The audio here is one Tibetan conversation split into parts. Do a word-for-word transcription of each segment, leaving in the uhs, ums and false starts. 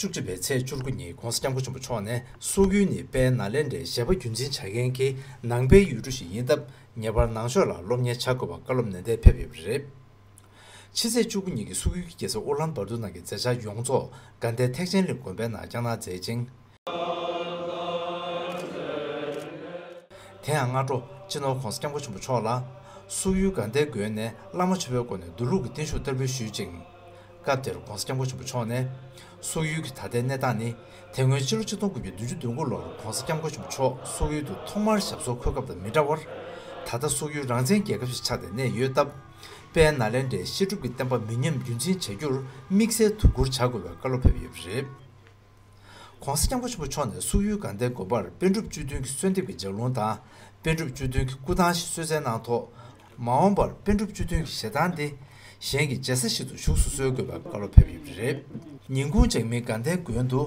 བཅུ་གཅིག་པའི་ཚེས་བཅུ་དགུ་ཉིན་༸གོང་ས་༸སྐྱབས་མགོན་ཆེན་པོ་མཆོག་ནས་སོག་ཡུལ་ནི་དཔལ་ནཱ་ལེནྡྲའི་བཞེད་པ་རྒྱུན་འཛིན་བྱ་མཁན་གྱི་ནང་པའི་ཡུལ་གྲུ་ཞིག་ཡིན་སྟབས། ངེས་པར་ནང་ཆོས་ལ་སློབ་གཉེར་བྱ་དགོས་པ་བཀའ་སློབ་ནན་ཏན་ཕེབས་ཡོད་པ་རེད། ཕྱི་ཚེས་བཅུ་དགུ་ཉིན་གྱི་སོག་ཡུལ་གྱི་རྒྱལ་ས་ཨུ་ལན་བཱ་ཏུར་ནང་གི་མཛད་འཆར་ཡོངས་རྫོགས་དགའ་ལྡན་ཐེག་ཆེན་གླིང་དགོན་པའི་ནང་བསྐྱངས་གནང་མཛད་ཅིང་། དེ་ཡང་སྔ་དྲོ་སྤྱི་ནོར་༸གོང་ས་༸སྐྱབས་མགོན་ཆེན་པོ་མཆོག་ལ་སོག་ཡུལ་དགའ་ལྡན་དགོན་ནས་བླ་མ་མཆོད་པའི་སྒོ་ནས་མདོ་ལུགས་ཀྱི་བརྟན་བཞུགས་བསྟར་འབུལ་ཞུས་ཅིང་། སྐབས་དེར་༸གོང་ས་༸སྐྱབས་མགོན་ཆེན་པོ་མཆོག་ནས། སོག་ཡུལ་གྱི་ད་ལྟའི་གནས་སྟངས་ནི། དེ་སྔོན་ཕྱི་ལོ་ཆིག་སྟོང་དགུ་བརྒྱ་བདུན་ཅུ་དོན་དགུ་ལོར་༸གོང་ས་༸སྐྱབས་མགོན་ཆེན་པོ་མཆོག་སོག་ཡུལ་དུ་ཐོག་མར་ཞབས་སོར་འཁོད་སྐབས་དང་མི་འདྲ་བར། ད་ལྟ་སོག་ཡུལ་རང་བཙན་རྒྱལ་ཁབ་ཞིག་ཆགས་ཏེ་གནས་ཡོད་སྟབས། དཔལ་ནཱ་ལེནྡྲའི་བཤད་སྒྲུབ་ཀྱི་བསྟན་པ་མི་ཉམས་རྒྱུན་འཛིན་བྱ་རྒྱུར་དམིགས་བསལ་དོ་ཁུར་བྱ་དགོས་པའི་བཀའ་སློབ་ཕེབས་ཡོད་པ་རེད། ༸གོང་ས་༸སྐྱབས་མགོན་ཆེན་པོ་མཆོག་ནས་སོག་ཡུལ་དགའ་ལྡན་དགོན་པར་པཎ་གྲུབ་བཅུ་བདུན་གྱི་གསོལ་འདེབས་ཀྱི་ལྗགས་ལུང་དང་། པཎ་གྲུབ་བཅུ་བདུན་གྱི་སྐུ་ཐང་ཞིག་གསོལ་སྩལ་གནང་ཐོག་མ་འོངས་པར་པཎ་གྲུབ་བཅུ་བདུན་གྱི་ཞལ་ཐང་འདི་གཞན་གྱི་མཇལ་ས་ཞིག་ཏུ་བཞུགས་སུ་གསོལ་དགོས་པའི་བཀའ་སློབ་ཕེབས་ཡོད་པ་རེད། ཉིན་གུང་འཇགས་མིན་དགའ་ལྡན་དགོན་དུ་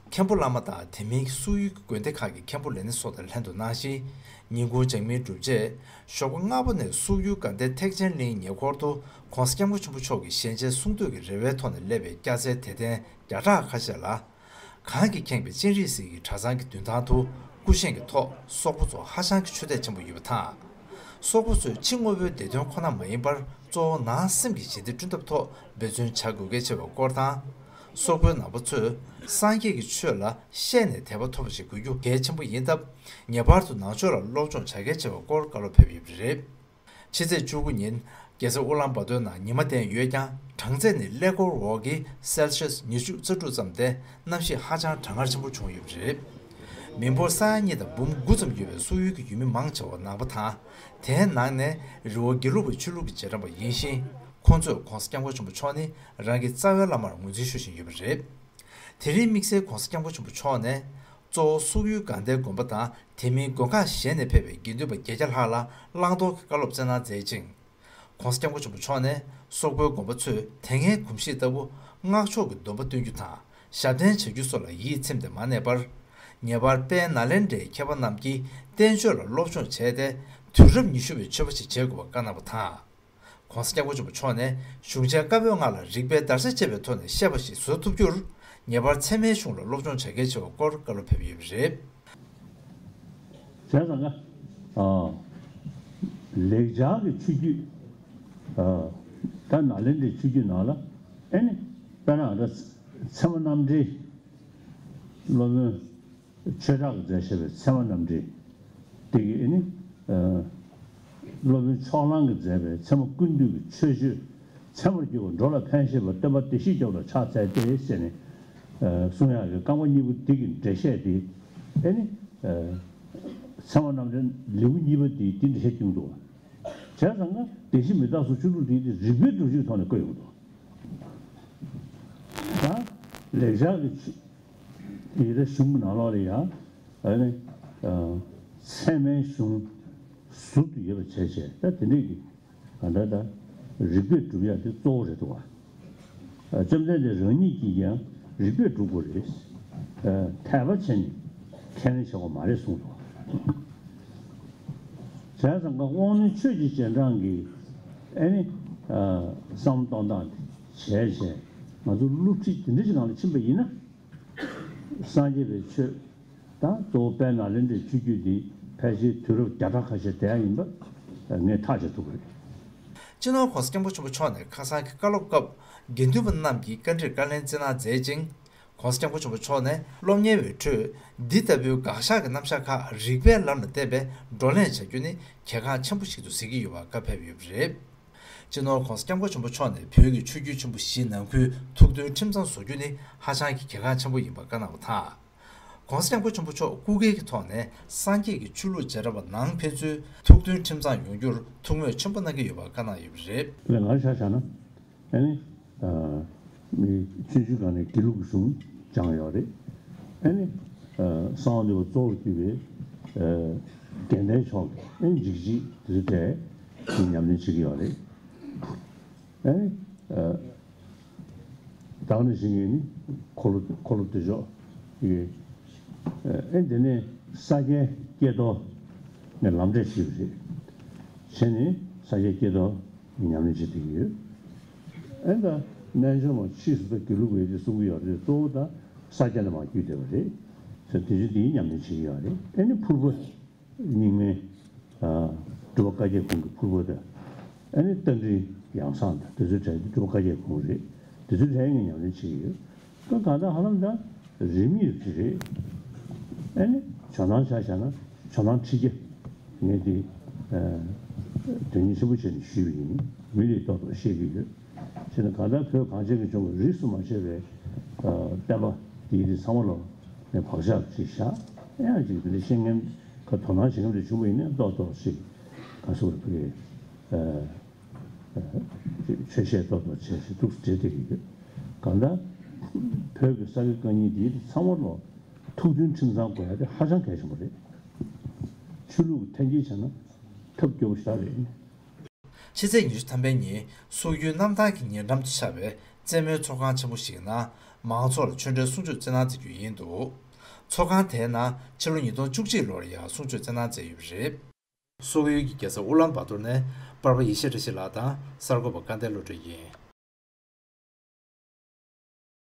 མཁན་པོ་བླ་མ་དང་དེ་མིན་གྱི་སོག་ཡུལ་གྱི་དགོན་སྡེ་ཁག་གི་མཁན་པོ་ལས་སྣེ་སོགས་དང་ལྷན་དུ་གནང་ཞིང་། ཉིན་གུང་འཇགས་མིན་གྲུབ་རྗེས་ཞོགས་པ་སྔ་པོ་ནས་སོག་ཡུལ་དགའ་ལྡན་ཐེག་ཆེན་གླིང་ཉེ་འཁོར་དུ་༸གོང་ས་༸སྐྱབས་མགོན་ཆེན་པོ་མཆོག་གི་ཞལ་མཇལ་གསུང་ཐོས་ཀྱི་རེ་བའི་ཐོག་ནས་སླེབས་པའི་སྐྱ་སེར་དད་ལྡན་བརྒྱ་ཕྲག་ཁ་ཤས་ལ། གངས་ཀྱིས་ཁེངས་པའི་སྤྱན་རས་གཟིགས་ཀྱི་གྲྭ་ཚང་གི་མདུན་ཐང་དུ་སྐུ་བཞེངས་ཀྱི་ཐོག་སོག་པོ་ཚོར་ཧ་ཅང་གི་ཆོས་དད་ཆེན་པོ་ཡོད་པ་དང་། སོག་པོ་ཚོས་ཕྱི་དངོས་པོའི་བདེ་དོན་ཁོ་ན་མ་ཡིན་པར་གཙོ་བོ་ནང་སེམས་ཀྱི་ཞི་བདེ་བསྐྲུན་ཐབས་ཐོག་འབད་བརྩོན་བྱ་དགོས་གལ་ཆེ་བའི་སྐོར་དང་། སོག་པོའི་ནང་པ་ཚོས་སངས་རྒྱས་ཀྱི་ཆོས་ལ་ཤེས་ནས་དད་པ་ཐོབ་པ་ཞིག་དགོས་རྒྱུ་གལ་ཆེན་པོ་ཡིན་སྟབས། ངེས་པར་དུ་ནང་ཆོས་ལ་སློབ་སྦྱོང་བྱ་གལ་ཆེ་བའི་སྐོར་བཀའ་སློབ་ཕེབས་ཡོད་པ་རེད། ཕྱི་ཚེས་བཅུ་དགུ་ཉིན་རྒྱལ་ས་ཨུ་ལན་བཱ་ཏོར་ནང་ཉི་མ་བསྟན་ཡོད་ཀྱང་། གྲང་ཚད་ནི་ཀླད་ཀོར་འོག་གི་སེལ་ཤེས་ཉི་ཤུ་རྩ་དྲུག་ཙམ་སྟེ། གནམ་གཤིས་ཧ་ཅང་གྲང་ངར་ཆེན་པོ་བྱུང་ཡོད་པ་རེད། མི་འབོར་ས་ཡ་གཉིས་དང་འབུམ་དགུ་ཙམ་ཡོད་པའི་སོག་ཡུལ་གྱི་ཡུལ་མི་མང་ཆེ་བ་ནང་པ་དང་། དེའི་ནང་ནས་རི་བོ་དགེ་ལུགས་པའི་ཆོས་ལུགས་ཀྱི་རྗེས་འབྲང་པ་ཡིན་ཞིང་། ཁོང་ཚོས་༸གོང་ས་༸སྐྱབས་མགོན་ཆེན་པོ་མཆོག་ནི་རང་གི་རྩ་བའི་བླ་མར་ངོས་འཛིན་ཞུ་བཞིན་ཡོད་པ་རེད། དེ་རིང་དམིགས་བསལ་༸གོང་ས་༸སྐྱབས་མགོན་ཆེན་པོ་མཆོག་ནས། གཙོ་བོ་སོག་ཡུལ་དགའ་ལྡན་དགོན་པ་དང་། དེ་མིན་དགོན་ཁག་གཞན་ནས་ཕེབས་པའི་དགེ་འདུན་པ་བརྒྱད་བརྒྱ་ལྷག་ལ་བླང་དོར་གྱི་བཀའ་སློབ་སྩལ་གནང་མཛད་ཅིང་། ༸གོང་ས་༸སྐྱབས་མགོན་ཆེན་པོ་མཆོག་ནས། སོག་པོའི་དགོན་པ་ཚོས་དེ་སྔའི་གོམས་གཤིས་ལྟ་བུ་སྔགས་ཕྱོགས་ཀྱི་སྡོམ་པ་སྟོན་རྒྱུ་དང་། ཞབས་བརྟན་བྱ་རྒྱུ་སོགས་ལ་ཡིད་ཚིམས་ཏེ་མ་གནས་པར། ངེས་པར་དཔལ་ནཱ་ལེནྡྲའི་མཁས་པ་རྣམས་ཀྱིས་བསྟན་བཅོས་ལ་སློབ་སྦྱོང་བྱས་ཏེ། དུས་རབས་ཉི་ཤུ་པའི་ཆོས་པ་ཞིག་བྱེད་དགོས་པ་བཀའ་གནང་བ་དང་། ༸གོང་ས་༸སྐྱབས་མགོན་ཆེན་པོ་མཆོག་ནས་གཞུང་ཆེན་བཀའ་པོད་ལྔ་ལ་རིགས་པའི་བརྡར་ཤ་བཅད་པའི་ཐོག་ནས་བཤད་པ་ཞིག་བཟོ་ཐུབ་རྒྱུར། ངེས་པར་ཚད་མའི་གཞུང་ལ་སློབ་སྦྱོང་བྱ་གལ་ཆེ་བའི་སྐོར་བཀའ་སློབ་ཕེབས་ཡོད་པ་རེད། བྱས་ཙང་ཀ་ཨ། ལེགས་སྦྱར་གྱི་ཆོས་བརྒྱུད། ཨ། ད་ནཱ་ལེནྡྲའི་ཆོས་བརྒྱུད་ནང་ལ། ཨེ་ནི། དཔེར་ན་ད་ཚད་མ་རྣམ་འགྲེལ། སློབ་དཔོན་ཆོས་གྲགས་ཀྱིས་མཛད་བཞག་པའི་ཚད་མ་རྣམ་འགྲེལ་དེ་གི་ཨེ་ནི། ཨ། སློབ་དཔོན་ཕྱོགས་གླང་གིས་མཛད་པའི་ཚད་མ་ཀུན་བཏུས་ཀྱི་མཆོད་བརྗོད། ཚད་མར་གྱུར་པ་འགྲོ་ལ་ཕན་བཞེད་པ། སྟོན་པ་བདེ་གཤེགས་སྐྱབས་ལ་ཕྱག་འཚལ་ཏེ་ཟེར་ནས། ཨ། གསུང་ཡག་གི་རྐང་པ་གཉིས་པོ་དེ་གི་འགྲེལ་བཤད་དེ། ཨེ་ནི། ཨ། ཚད་མ་རྣམ་འགྲེལ་ལེའུ་གཉིས་པ་དེ་དེ་འགྲེལ་བཤད་བསྐྱོན་འདུག་བྱས་ཙང་ཀ་བདེན་བཞི་མི་རྟག་སོགས་ཆོས་ལུགས་དེ་དེ་རིགས་པའི་སྒྲུབ་བྱེད་ཀྱི་ཐོག་ནས་བཀོད་ཡོང་འདུག་ད་ལེགས་སྦྱར་གྱི་ཡི་གེ་གཞུང་གི་ནང་ལོགས་ལ་ཡང་། ཨ་ནི། ཨ། ཚད་མའི་གཞུང་ཟུར་དུ་ཡོད་པ་བྱས་བྱས། ད་དེ་འདྲས་ཀྱི་ག་འདྲ་ད་རིགས་པས་སྒྲུབ་ཡག་དེ་གཙོ་བོ་རེད་འདུག་བ། ཨ། བཅོམ་ལྡན་འདས་རང་ཉིད་ཀྱིས་ཀྱང་རིགས་པས་སྒྲུབ་དགོས་རེད། ཨ། འཐད་པ་བྱས་ནས་ཁས་ལེན་བྱེད་དགོས་མ་རེད་གསུངས་འདུག་བ། བྱས་ཙང་ཀ་དབང་ལུང་ཆོས་ཀྱི་རྗེས་འབྲང་གི་ཨེ་ནི། ཨ། བསམ་བློ་གཏོང་སྟངས་དེ་བྱས་བྱས། ང་ཚོ་སློབ་ཁྲིད་དེ་འདྲ་ཞིག་ནང་ལ་ཕྱིན་པ་ཡིན་ན། སངས་རྒྱས་པའི་ཆོས་དང་གཙོ་བོ་དཔལ་ནཱ་ལེནྡྲའི་ཆོས་བརྒྱུད་འདི་ཕལ་ཆེར་དུས་རབས་བརྒྱ་ཕྲག་ཁ་ཤས་བསྡད་ཡ་ཡིན་པ་ངས་ཐག་བཅད་ཐུབ་ཀྱི་རེད། སྤྱི་ནོར་༸གོང་ས་༸སྐྱབས་མགོན་ཆེན་པོ་མཆོག་ནས་ཁ་སང་གི་བཀའ་སློབ་སྐབས་དགེ་འདུན་པ་རྣམས་ཀྱིས་བཀའ་འདྲིར་བཀའ་ལན་སྩལ་གནང་མཛད་ཅིང་།༸གོང་ས་༸སྐྱབས་མགོན་ཆེན་པོ་མཆོག་ནས་སློབ་གཉེར་བའི་ཁྲོད་འདི་ལྟ་བུའི་དགག་བཞག་གི་རྣམ་གཞག་ཁག་རིགས་པའི་ལམ་ལ་བརྟེན་པའི་བགྲོ་གླེང་བྱ་རྒྱུ་ནི་གལ་འགངས་ཆེན་པོ་ཞིག་ཏུ་གཟིགས་ཀྱི་ཡོད་པ་བཀའ་ཕེབས་ཡོད་པ་རེད། སྤྱི་ནོར་༸གོང་ས་༸སྐྱབས་མགོན་ཆེན་པོ་མཆོག་ནས་བོད་ཀྱི་ཆོས་བརྒྱུད་ཆེན་པོ་བཞིའི་ནང་ཁུལ་ཐུགས་མཐུན་ཁྲིམས་གཙང་བཟོ་རྒྱུ་ནི་ཧ་ཅང་གི་གལ་འགངས་ཆེན་པོ་ཡིན་པ་བཀའ་གནང་བ་དང་། ༸གོང་ས་༸སྐྱབས་མགོན་ཆེན་པོ་མཆོག་སྐུ་སྒེར་གྱི་ཐོག་ནས་སངས་རྒྱས་ཀྱི་ཆོས་ལུགས་རྗེས་འབྲང་པ་ནང་ཕན་ཚུན་ཐུགས་མཐུན་ཁྲིམས་གཙང་ཡོང་རྒྱུར་ཐུགས་མོས་ཆེན་པོ་གནང་གི་ཡོད་པ་བཀའ་གནང་ཡོད་པ་རེད། ལས་ང་ཆ་བཞག་ན། ཨ་ནི། ཨ། མི་ཆུང་ཆུང་སྒང་ནས་དགེ་ལུགས་ཀྱི་གཞུང་སྦྱངས་ཡོད་རེད། ཨ་ནི། ཨ། གསང་བ་འདུས་པ་གཙོ་བོར་གྱུར་པའི། ཨ། དགེ་ལྡན་ཕྱོགས་ཀྱི་ཨ་ནི་འཇིགས་བྱེད་དེ་ཚོ་གྲས་ཀྱི་ཉམས་ལེན་བྱེད་ཀྱི་ཡོད་རེད། ཨ་ནི། ཨ། ད་ག་ནང་བཞིན་གྱི་ནི་འཁོར་ལོ་འཁོར་ལོ་བདེ་མཆོག་གི། ཨ། དེ་ནས་ས་སྐྱའི་ཀྱེ་རྡོར་ནས་ལམ་འབྲས་བྱས་པ་རེད། བྱས་ནས་ས་སྐྱའི་ཀྱེ་རྡོར་ཉམས་ལེན་བྱེད་བསྡད་ཀྱི་ཡོད། ཨེ་ད་རྣལ་འབྱོར་མ་ཕྱིས་སུ་ད་དགེ་ལུགས་པས་དེ་གསུང་གི་ཡོད་རེད། གཙོ་བོ་ད་ ས་སྐྱ་ནས་མར་བརྒྱུད་བསྡད་པ་རེད། ཟེར་དེ་ཚོ་དེའི་ཉམས་ལེན་བྱེད་ཀྱི་ཡོད་རེད། ཨ་ནི་ཕུར་བུ། རྙིང་མའི་ཨ་སྒྲུབ་པ་བཀའ་བརྒྱད་ཁོང་གི་ཕུར་བུ་དང་། ཨ་ནི་རྟ་མགྲིན་ཡང་གསང་དང་དེ་ཚོའི་གྲས་དེ་སྒྲུབ་པ་བཀའ་བརྒྱད་ཁོང་རེད། དེ་ཚོའི་གྲས་ངས་ཉམས་ལེན་བྱེད་ཀྱི་ཡོད། ད་གང་ལྟར་ཧ་ལམ་ད་རིས་མེད་ཀྱི་རེད། ཨ་ནི་ཇོ་ནང་ཆ་བཞག་ན་ཇོ་ནང་ཁྲི་བརྒྱ། ངས་འདི་ཨ་དོན་སྙིང་ཆེན་པོ་བྱས་ནས་ཞུས་པ་ཡིན། མི་རེས་ཏོག་ཏོག་ཤེས་ཀྱི་ཡོད། བྱས་ན་གང་ལྟར་བོད་གངས་ཅན་གྱི་ལྗོངས་ཀྱི་རིས་སུ་མ་ཆད་པའི་ཨ་བསྟན་པ་འདིའི་རིགས་ཚང་མ་ལོ་ནས་བག་ཆགས་ཅིག་བཞག་ཡང་ཅིག་འདི་འདྲ་ཤེས་མཁན་ག་དོ་སྣང་བྱེད་མཁན་དེ་བྱུང་བ་ཡིན་ན་ཏོག་ཏོག་ཅིག་ག་སོགས་ཕ་གི་ཨ་ཆོས་བཤད་ཏོག་ཏོག་བྱས་ཤིག་ཐུགས་སུ་བྲེལ་བསྡད་ཀྱི་ཡོད། གང་ལྟར་བོད་ཀྱི་ས་དགེ་བཀའ་རྙིང་འདིའི་རིགས་ཚང་མ་ལོ་ཐུགས་མཐུན་ཁྲིམས་གཙང་དགོས་ཡ་དེ་ཧ་ཅང་གལ་ཆེན་པོ་རེད། ཆོས་ལུགས་ཀྱི་ཐལ་འགྱུར་བྱས་ན་ཐབས་སྐྱོ་པོ་ཞེ་དྲག་རེད། ཕྱི་ཚེས་ཉི་ཤུ་ཐམ་པའི་ཉིན་སོག་ཡུལ་གནམ་ཐང་གི་ཉེ་འགྲམ་དུ་ཆགས་པའི་རྩེད་མོའི་ཚོགས་ཁང་ཆེན་པོ་ཞིག་ནང་མང་ཚོགས་ལ་ཆོ་འཕྲུལ་གསུང་ཆོས་རྩེད་ཐང་བྱེད་རྒྱུ་ཡིན་འདུག་ཚོགས་ཁང་དེའི་ནང་ཕྱི་ལོ་ཉིས་སྟོང་བཅུ་གཅིག་ལོར་ཡང་གསུང་ཆོས་རྩེད་ཐང་བྱས་ཡོད་པ་རེད། སོག་ཡུལ་གྱི་རྒྱལ་ས་ཨུ་ལན་བྷ་ཏོར་ནས་པར་པ་ཡེ་ཤེས་བཀྲ་ཤིས་ལགས་དང་གསར་འགོད་པ་སྐལ་ལྡན་བློ་གྲོས་ཡིན།